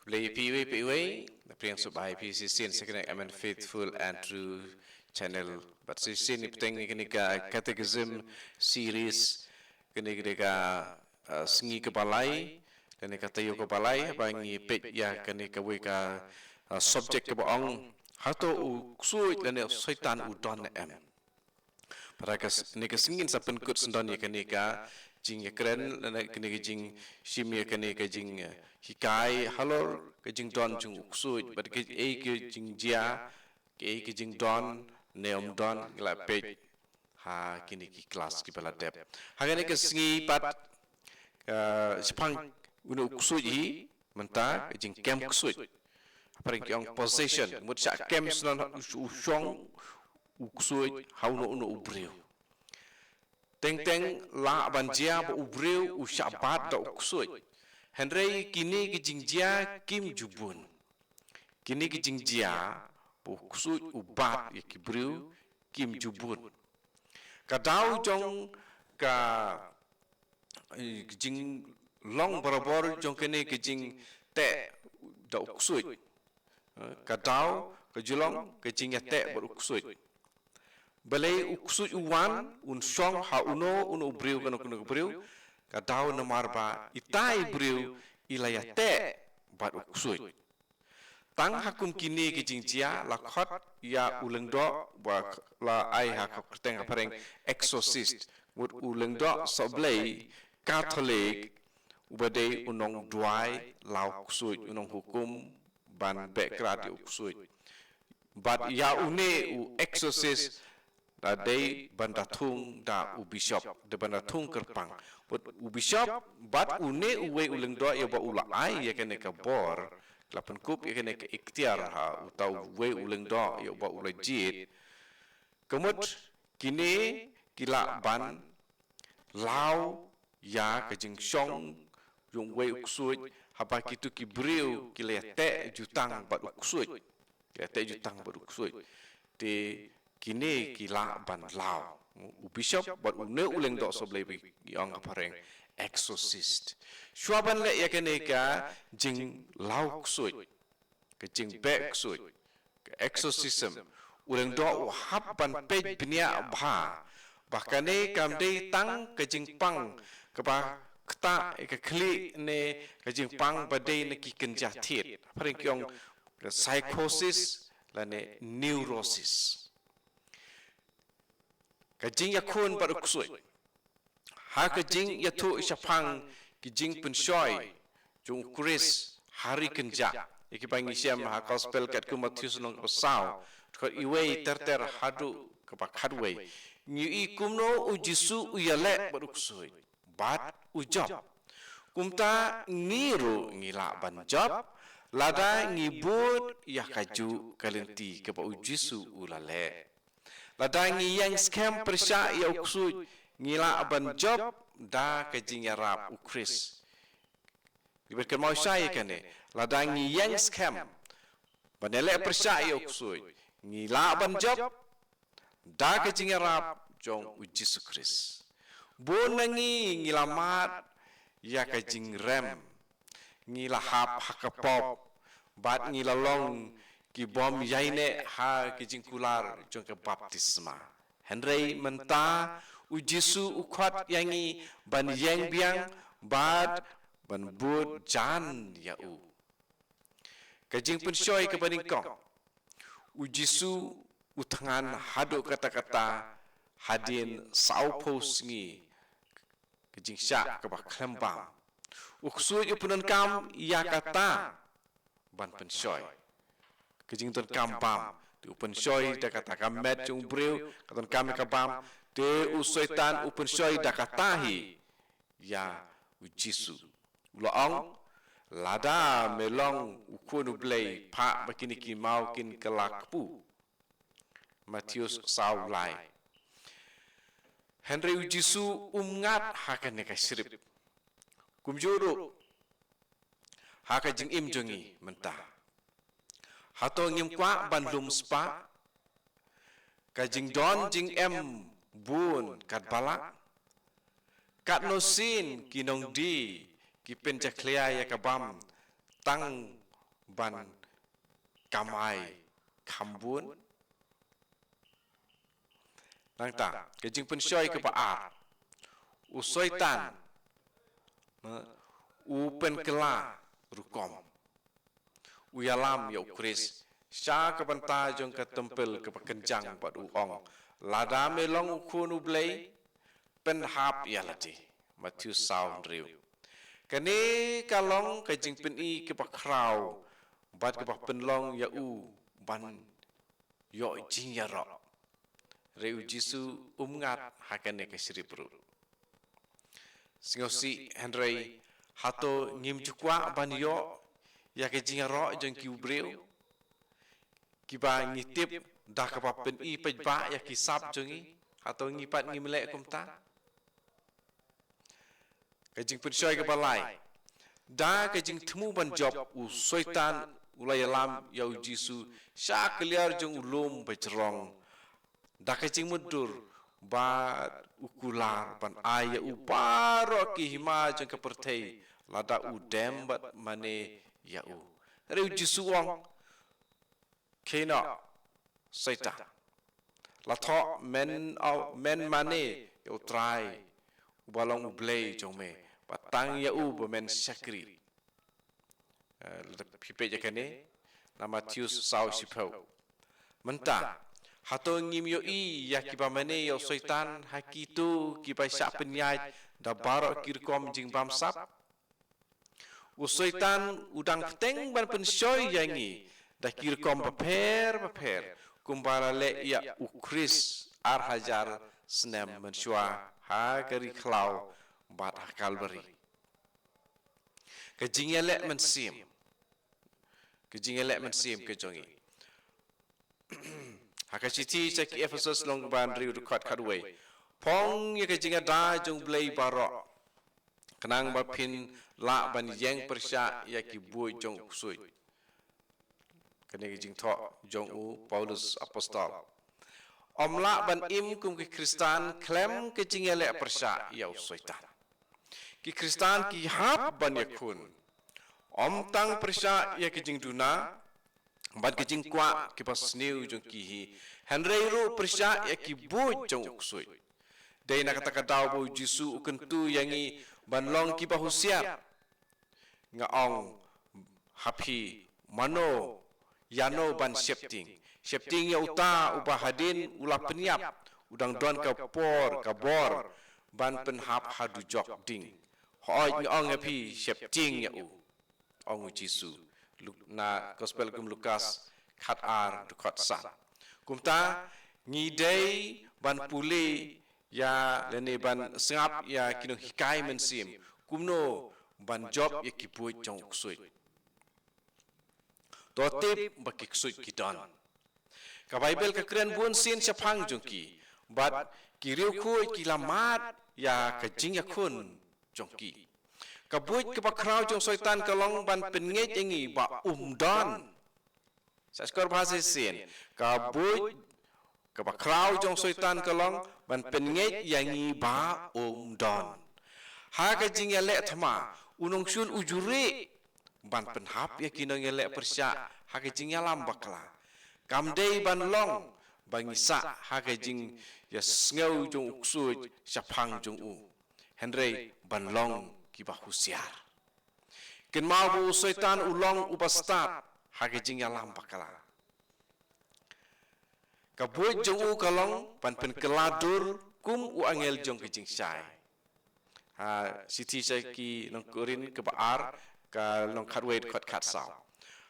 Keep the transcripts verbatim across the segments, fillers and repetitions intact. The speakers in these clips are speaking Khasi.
Blei ïa phi iwei pa iwei, na pyrshang sngewbha ïa phi shisien sha kane ka M N Faithful and True Channel. Bad shisien ïa pyrshang ïa kane ka Catechism Series, kane ka dei ka, uh, sngi kaba lai, kane ka taïew kaba lai, ba ngi peit ïa kane kawei ka, uh, subject kaba ong, hato u ksuid lane u soitan u don ne em. Para ka s-, ne ka sngi sa pynkut sngewdon ïa kane ka jingïakren, lane kane ka jingshim ïa kane ka jing, eh, hikai halor ka jingdon jong u ksuid, bad kaei ka jingjia, kaei ka jingdon, ne ym don, ngi la peit ha kine ki klas kiba la dep. Ha kane ka sngi pat, eh, shaphang une u ksuid hi, mynta ka jingkem ksuid. Hapdeng ki ong possession, mut shah kem sngewdon u shong u ksuid ha uno uno u briew. Teng teng lah ban jia ba u briew u shah bat da u ksuid. Hynrei kine ki jingjia kim ju bun. Kine ki jingjia ba u ksuid u bat ïa ki briew kim ju bun. Ka daw jong ka, eh, jinglong barabor jong kane ka jingteh da u ksuid. Eh, ka daw, ka ju long, ka jingïateh bad u ksuid. Balei u ksuid u wan, un shong ha uno, uno u briew, kano kano ka briew, ka daw namar ba itai i briew i la ïateh bad u ksuid. Tang ha kum kine ki jingjia la khot ïa u lyngdoh ba la ai ha ka kyrteng hapdeng exorcist. Mut u lyngdoh sohblei Katholik uba dei u nongduwai la u ksuid, u nonghukum ban beh krad ïa u ksuid. Bad ïa une u exorcist da dei ban da thung da u bishop, dei ban da thung kyrpang. Bad u bishop, bad une uwei u lyngdoh ïa ba u la ai ïa kane ka bor, la pynkup ïa kane ka iktiar ha uta uwei u lyngdoh ïa ba u la jied. Ka mut kine ki lah ban law ïa ka jingshong jong uwei u ksuid, haba kito ki briew ki la ïateh jutang bad u ksuid. Ki la ïateh jutang bad u ksuid. Te kine ki lah ban law. U bishop bad une u lyngdoh sohblei ba ngi ong hapdeng exorcist. Shuwa ban leh ïa kane ka jinglaw ksuid, ka jingbeh ksuid, ka exorcism, u lyngdoh u hap ban peit bniah bha ba kane kam dei tang ka jingpang kaba ktah ïa ka khlieh ne ka jingpang ba dei na ki kynja thied. Hapdeng ki ong ka psychosis lane neurosis. Ka jingïakhun bad u ksuid. Ha ka jingïathuh shaphang ki jingpynshoi jong u Khrist ha ri kynjah, ïa kiba ngi shem ha Gospel katkum u Mathaios lynnong kaba saw, dkhot iwei ter ter haduh kaba khatwei, ngi ïohi kumno u Jisu u ïaleh bad u ksuid bad u jop. Kumta ngi ruh ngi lah ban jop lada ngi bud ïa kajuh ka lynti kaba u Jisu u la leh. Lada ngi ïeng skhem pyrshah ïa u ksuid, ngi lah ban jop da ka jingïarap u Khrist. Ngi bad kynmaw shai ïa kane, lada ngi ïeng skhem ban ïaleh pyrshah ïa u ksuid, ngi lah ban jop da ka jingïarap jong u Jisu Khrist. Bun na ngi ngi la mad ïa ka jingrem, ngi la hap ha ka pop, bad ngi la long ki bym ïaineh ha ki jingkular jong ka baptisma. Hynrei mynta u Jisu u khot ïa ngi ban ïeng biang bad ban bud jan ïa u. Ka jingpynshoi kaba nyngkong, u Jisu u thngan haduh katta katta hadien sawphew sngi ka jingshah kaba khlem bam. U ksuid u pyndonkam ïa kata ban pynshoi. Ka jingdonkam bam, te u pynshoi da kata ka met jong u briew, ka donkam ïa ka bam, te u Soitan u pynshoi da kata hi ïa u Jisu. U la ong, lada me long u Khun u Blei, phah ba kine ki maw kin kylla kpu. Mathaios saw lai. Hynrei u Jisu um ngat ha kane ka shrip. Kumjuh ruh ha ka jingim jong ngi mynta. Hato ngim kwah ban lum spah? Ka jingdon jingem bun katba lah. Katno sien ki nongdie ki pynjakhlia ïa ka bam tang ban kamai kham bun. Nangta, ka jingpynshoi kaba ar. U Soitan, ha, u pynkylla rukom. U ïalam ïa u Khrist sha ka bynta jong ka templ kaba kynjang bad u ong, lada me long u Khun u Blei, pynhap ïa lade. Mathaios saw hynriew. Kane ka long ka jingpyni kaba khraw bad kaba pynlong ïa u ban ïoh jingïaroh. Hynrei u Jisu um ngat ha kane ka shrip ruh. Sngewsih, hynrei hato ngim ju kwah ban ïoh ïa ka jingïaroh jong ki briew kiba ngi tip da kaba pyni paidbah ïa ki sap jong ngi? Hato ngi pat ngim leh kumta? Ka jingpynshoi kaba lai. Da ka jingthmu ban jop, u Soitan u la ïalam ïa u Jisu sha ka liar jong u lum bajrong da ka jingmutdur bad u kular ban ai ïa u baroh ki hima jong ka pyrthei lada u dem bad mane ïa u. Hynrei u Jisu u ong, khie noh, Soitan. La thoh men, men mane ïa u Trai uba long u Blei jong me, bad tang ïa u ba men shakri. Eh, lada phi peit ïa kane na Mathaios saw shiphew. Mynta, hato ngim ïohi ïa kiba mane ïa u Soitan ha kito kiba shah pynïaid da baroh ki rukom jingbamsap? U Soitan u dang bteng ban pynshoi ïa ngi da ki rukom bapher bapher, kumba la leh ïa u Khrist ar hajar snem mynshuwa ha ka ri khlaw bad ha Kalbari. Ka jingïaleh mynsiem. Ka jingïaleh mynsiem ka jong ngi. Ha ka shithi sha ki Ephesos lynnong ba hynriew dkhot khatwei. Phong ïa ka jingïada jong u Blei baroh, khnang ba phin lah ban ïeng pyrshah ïa ki buit jong u ksuid. Kane ka jingthoh jong u Paulus apostol. Ym lah ban im kum ki Khristan khlem ka jingïaleh pyrshah ïa u Soitan. Ki Khristan ki hap ban ïakhun, ym tang pyrshah ïa ki jingduna bad ki jingkwah kiba sniew jong ki hi, hynrei ruh pyrshah ïa ki buit jong u ksuid. Dei na kata ka daw ba u Jisu u kyntu ïa ngi ban long kiba husiar. Nga ong ha phi, mano, ïano ban sheptieng? Sheptieng ïa uta uba hadien u la pynïap, u dang don ka por, ka bor ban pynhap ha dujok ding. Hooid, nga ong ha phi, sheptieng ïa u, ong u Jisu. Luk-, na Gospel kum Lukas khatar dkhot san. Kumta ngi dei ban pule ïa lane ban sngap ïa ki nonghikai mynsiem kumno ban jop ïa ki buit jong u ksuid. To tip ba ki ksuid ki don. Ka Baibl ka kren bun sien shaphang jong ki, bad ki riewkhuid ki la mad ïa ka jingïakhun jong ki. Ka buit kaba khraw jong u Soitan ka long ban pynngeit ïa ngi ba um don. Sa shkor bha shisien, ka buit kaba khraw jong u Soitan ka long ban pynngeit ïa ngi ba um don. Ha ka jingïaleh thma, u nongshun u ju rieh ban pynhap ïa ki nongïaleh pyrshah ha ka jingïalam bakla. Kam dei ban long ba ngi sah ha ka jingïasngew jong u ksuid shaphang jong u, hynrei ban long kiba husiar. Kynmaw ba u Soitan u long uba stad ha ka jingïalam bakla. Ka buit jong u ka long ban pynkylla dur kum u angel jong ka jingshai. Ha shithi sha ki nong Korinth kaba ar, ka lynnong khatwei dkhot khatsaw.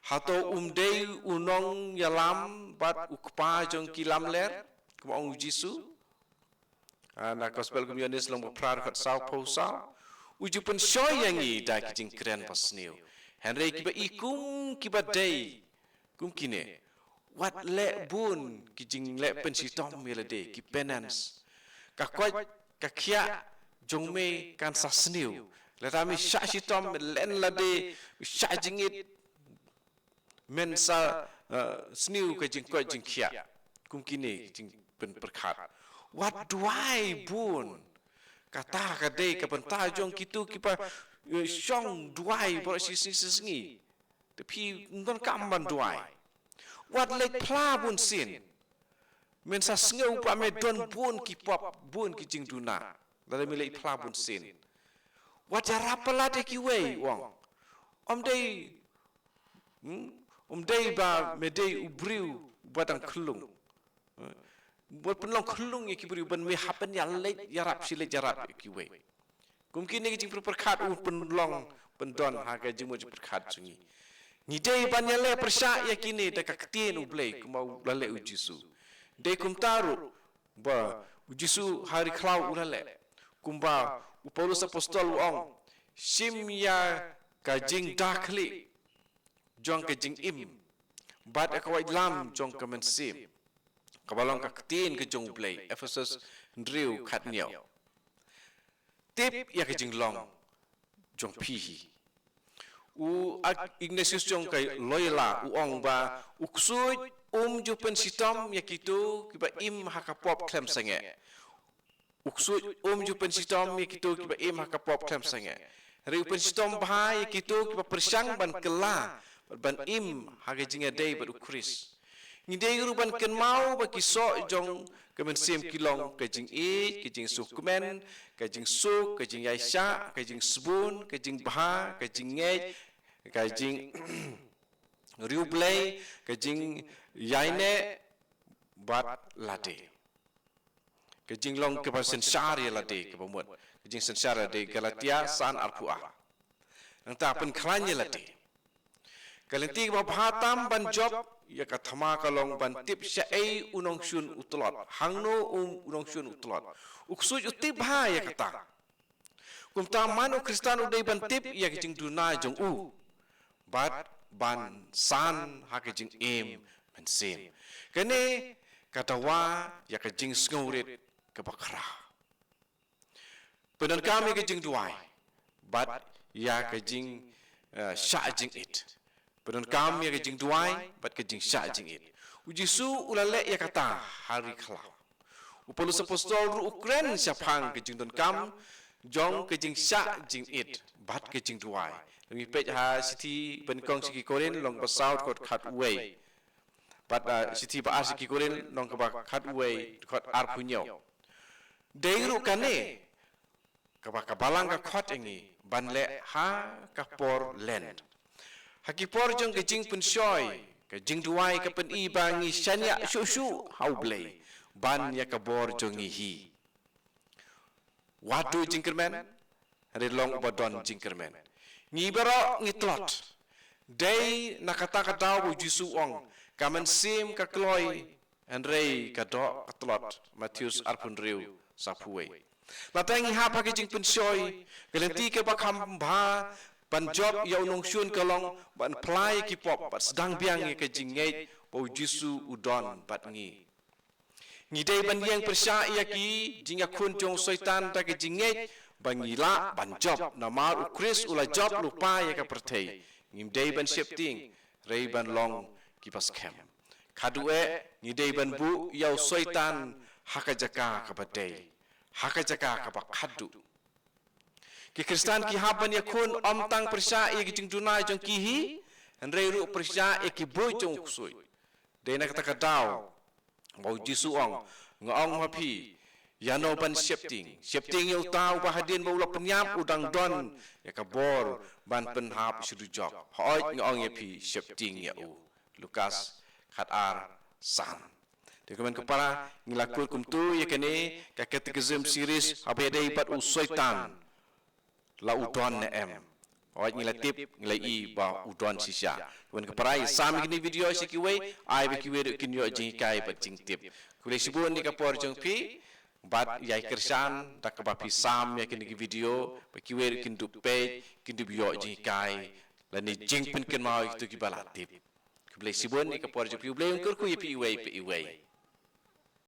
Hato um dei u nongïalam bad u kpa jong ki lamler, kumba ong u Jisu? Ah, na Gospel kum u Ïoannis lynnong ba phra dkhot sawphew saw. U ju pynshoi ïa ngi da ki jingkren basniew. Hynrei kiba i kum kiba dei kum kine, wat leh bun ki jingleh pynshitom ïa lade, ki penance. Ka koit ka khiah jong me kan sa sniew. Lada me shah shitom, len lade, shah jingit, men sa, eh, sniew ka jingkoit jingkhiah. Kum kine ki jingpynpyrkhat. Wat duwai bun. Kata ka dei ka bynta jong kito kiba, eh, shong duwai baroh shi sngi shi sngi. Te phi ym don kam ban duwai. Wat leit phla bun sien. Men sa sngew ba me don bun ki pop, bun ki jingduna. Lada me leit phla bun sien. Wat ïarap palat ïa kiwei, u ong. Ym dei, hmm? Ym dei ba me dei u briew ba dang khyllung. Wat pynlong khyllung ïa ki briew ban me hap ban ïaleit ïarap shi leit ïarap ïa kiwei. Kum kine ki jingpyrkhat u pynlong pyndon ha ka jingmut jingpyrkhat jong ngi. Ngi dei ban ïaleh pyrshah ïa kine da ka ktien U Blei kumba u la leh u Jisu. Dei kumta ruh ba u Jisu ha ri khlaw u la leh. Kumba u Paulus apostol u ong, shim ïa ka jingda khlieh jong ka jingim bad ïa ka waitlam jong ka mynsiem, kaba long ka ktien ka jong U Blei. Ephesus hynriew khathynñiew. Tip ïa ka jinglong jong phi hi. U Ak-, Ignatius jong ka Loyola u ong ba u ksuid um ju pynshitom ïa kito kiba im ha ka pop khlem sangeh. U ksuid um ju pynshitom ïa kito kiba im ha ka pop khlem sangeh. Hynrei u pynshitom bha ïa kito kiba pyrshang ban kylla bad ban im ha ka jingïadei bad U Khrist. Ngi dei ruh ban kynmaw ba ki soh jong ka mynsiem ki long ka jingïeit, ka jingsngewkmen, ka jingsuk, ka jingïaishah, ka jingsbun, ka jingbha, ka jingngeit, ka jingriewblei, ka jingïaineh bad lade. Ka jinglong kaba synshar ïa lade kaba mut. Ka jingsynshar ïa lade, Galatia san arphew ar. Nangta pynkhlaiñ ïa lade. Ka lynti kaba bha tam ban jop ïa ka thma ka long ban tip shaei u nongshun u tlot. Hangno u nongshun u tlot. U ksuid u tip bha ïa kata. Kumta man u Khristan u dei ban tip ïa ka jingduna jong u bad ban san ha ka jingim mynsiem. Kane ka dawa ïa ka jingsngewrit kaba khraw. Pyndonkam ïa ka jingduwai bad ïa ka jing, eh, shah jingit. Pyndonkam ïa ka jingduwai bad ka jingshah jingit. U Jisu u la leh ïa kata ha ri khlaw. U Paulus apostol ruh u kren shaphang ka jingdonkam jong ka jingshah jingit bad ka jingduwai. Lada ngi peit ha shithi ba nyngkong sha ki Korinth lynnong ba saw dkhot khatwei. Bad, ah, shithi ba ar sha ki Korinth lynnong kaba khatwei dkhot arphew hynñiew. Dei ruh kane kaba ka Balang ka khot ïa ngi ban leh ha ka por Lent. Ha ki por jong ka jingpynshoi, ka jingduwai ka pyni ba ngi shaniah shuh shuh ha U Blei ban ïa ka bor jong ngi hi. Wat duh jingkyrmen, hynrei long uba don jingkyrmen. Ngi baroh ngi tlot. Dei na kata ka daw ba u Jisu u ong, ka mynsiem ka kloi, hynrei ka doh ka tlot. Mathaios arphew hynriew, sawphew wei. Lada ngi hap ha ka jingpynshoi, ka lynti kaba kham bha ban jop ïa u nongshun ka long ban phla ïa ki pop bad sdang biang ïa ka jingngeit ba u Jisu u don bad ngi. Ngi dei ban ïeng pyrshah ïa ki jingïakhun jong u Soitan da ka jingngeit ba ngi lah ban jop, namar u Khrist u la jop lypa ïa ka pyrthei. Ngim dei ban sheptieng, hynrei ban long kiba skhem. Khatduh eh, ngi dei ban buh ïa u Soitan ha ka jaka kaba dei, ha ka jaka kaba khatduh. Ki Khristan ki hap ban ïakhun ym tang pyrshah ïa ki jingduna jong ki hi, hynrei ruh pyrshah ïa ki buit jong u ksuid. Dei na kata ka daw ba u Jisu u ong, nga ong ha phi, ïano ban sheptieng? Sheptieng ïa uta uba hadien ba u la pynïap u dang don ïa ka bor ban pynhap sha dujok. Hooid, nga ong ïa phi, sheptieng ïa u. Lukas khatar san. Te kumne ko para, ngi la kut kumto ïa kane ka Catechism series, haba ïadei bad u Soitan, la u don ne em? Hooid, ngi la tip, ngi la ïohi ba u don shisha. Kumne ko para, ïa sam ïa kine ki video sha kiwei, ai ba kiwei ruh kin ïoh jinghikai bad jingtip. Khublei shibun ïa ka por jong phi, bad ïai kyrshan da kaba phi sam ïa kine ki video, ba kiwei ruh kin dup peit, kin dup ïoh jinghikai lane jingpynkynmaw ïa kito kiba la tip. Khublei shibun ïa ka por jong phi, U Blei un kyrkhu ïa phi iwei pa iwei.